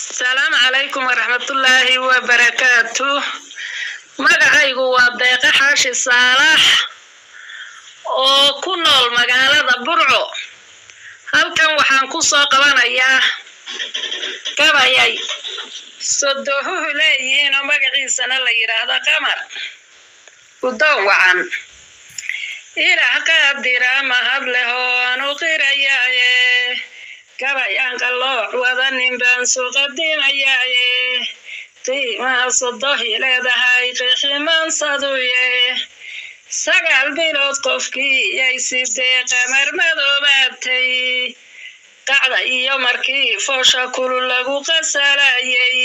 Asalaamu calaykum waraxmatullaahi wabarakaatu. Magacaygu waa Deeqe Xaashi Saalax oo ku nool magaalada Burco. Halkan waxaan ku soo qabanayaa gabayay sodohuhu leeyihiin oo magaciisana la yidhaahdo Qamar Guddoon wacan. Ilaah qaadira mahad leh oo aan u qirayaaye, gabayaan qallooc wadanin baan soo qadimayaaye, qiimaha sodohi leedahay qiximaansaduye. 9 bilood qofkii yay sidee Qamar madoobaatay, qacda iyo markii foosha kulul lagu qasalayay,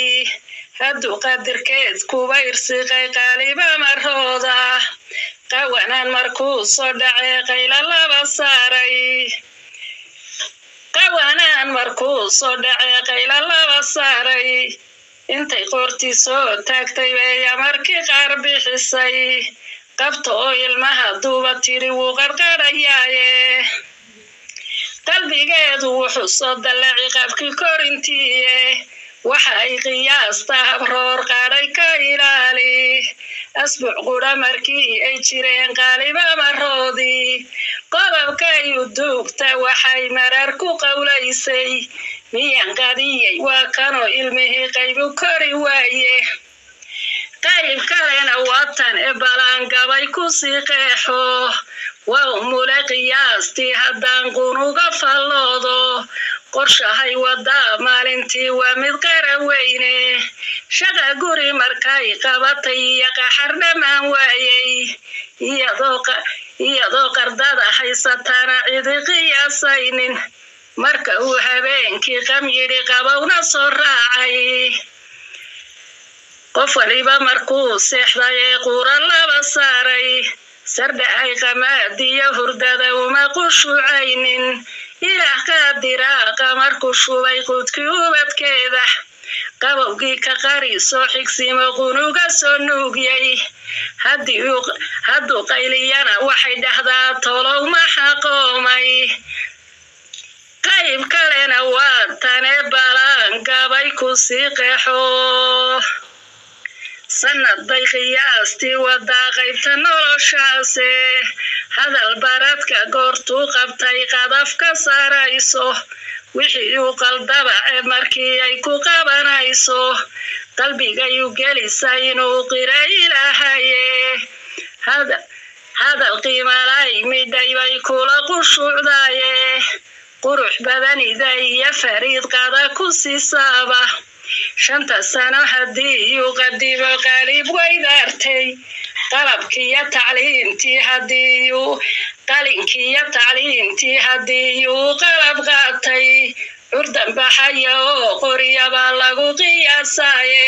hadduu qadirkeed kuba irsiqay qaaliba marooda, qawanaan markuu soo dhacee qayla laba saaray, qawanaan markuu soo dhacee qayla laba saaray, intay qoortii soo taagtay bay amarkii qaar bixisay, qabta oo ilmaha duuba tiri, wuu qarqarhayaaye. Qalbigeedu wuxuu soo dallaci qabkii korintiiye, waxa ay qiyaasta habroor qaadhay ka ilaali. Asbuuc qura markii ay jireen qaaliba maroodii, qodobkay u duugta waxay marar ku qowlaysay, miyan qadiyey? Waa kanoo ilmihii qaybu kori waaye. Qayb kalena watan ee balaangabay kusii qeexo, waa umule qiyaastii haddaan qunuga falloodo. Qorshahay wadaa maalintii waa mid qara weyne, shaqa guri markay qabatay iyo qaxar dhammaan waayey, iyadoo qardada haysatana cidi qiyaasaynin, marka uu habeenkii qam yidhi qabowna soo raacay, qof waliba markuu seexday ee quura laba saaray, sardhacay qamaadiyo hurdada uma qushuucaynin. Ilaah qaadiraa qamarku shubay quudkii ubadkeeda, qabowgii ka qari soo xigsimo qunuga soo nuugyay. Hadduu qayliyana waxay dhahdaa, tolow ma xaqoomay? Qayb kalena waa tane balaan gabay ku sii qeexo, sanad bay qiyaastii wadaa qaybta noloshaase, hadal baradka goortuu qabtay qadaf ka saarayso, wixii uu qaldabace markii ay ku qabanayso, qalbigayu gelisa inuu qira ilaahaye. Hadal qiimalay midhay bay kula qushuucdaye, qurux badanida iyo fariid qada ku siisaaba. 5-ta sano haddii uu qadimo qaalib weydaartay, qalabkiiyo tacliintii haddii uu qalinkiiyo tacliintii haddii uu qalab qaatay, curdan baxaya oo qoryabaa lagu qiyaasaye,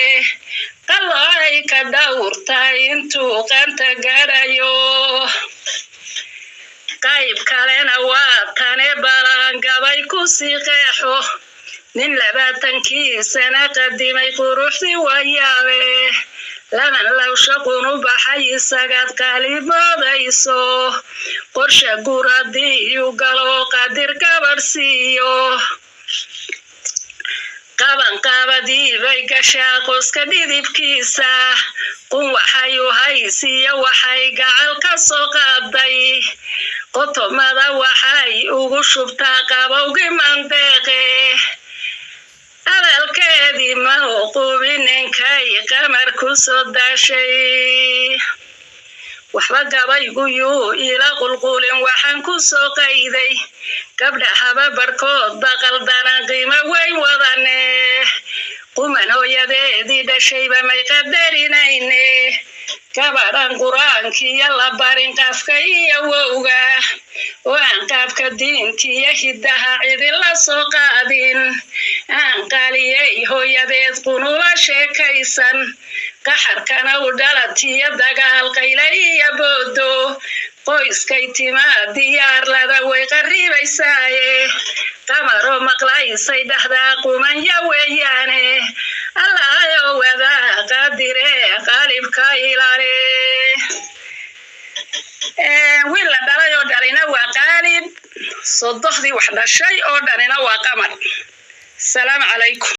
qalloocay ka dhowrtay intuu qanta gaadhayo. Qayb kalena waa tane balaan gabay ku sii qeexo, nin 20-kii sana qadimay quruxdii wayaabe, laban lawsha qunu baxay isagaad qaalimoodayso, qorsha guur haddii uu galo qadir gabadh siiyo, qabanqaabadii bay gashaa qoyska dhidibkiisa, qun waxay u haysiiyo waxay gacal ka soo qaaday, qotomada waxay ugu shubtaa qabowgii mandeeqe. Hadalkeedii ma uqubin ninkay Qamar ku soo daashay, waxba gabaygu yuu ila qulqulin. Waxaan ku soo qayday gabdha haba barkood baqaldanan qiimo weyn wadane, quman hooyadeedii dhashayba may qadarinayne, gabadhan qur-aankiiyo la barin qafka iyo wowga, oo aan qaabka diintiiyo hiddaha cidila soo qaadin, aan qaliyey hooyadeed qunula sheekaysan, qaxarkana u dhalatiyo dagaal qayla iyo boodo, qoyskay timaa diyaarlada way qarribaysaaye, Qamaroo maqlaysay dhahdaa, qumanya weeyaane. Allahayo wadaa qadire qaalibka ilaale. Wiil la dhalay oo dhalina waa Qaalib, sodohdii wax dhashay oo dhanina waa Qamar. Asalaamu calaykum.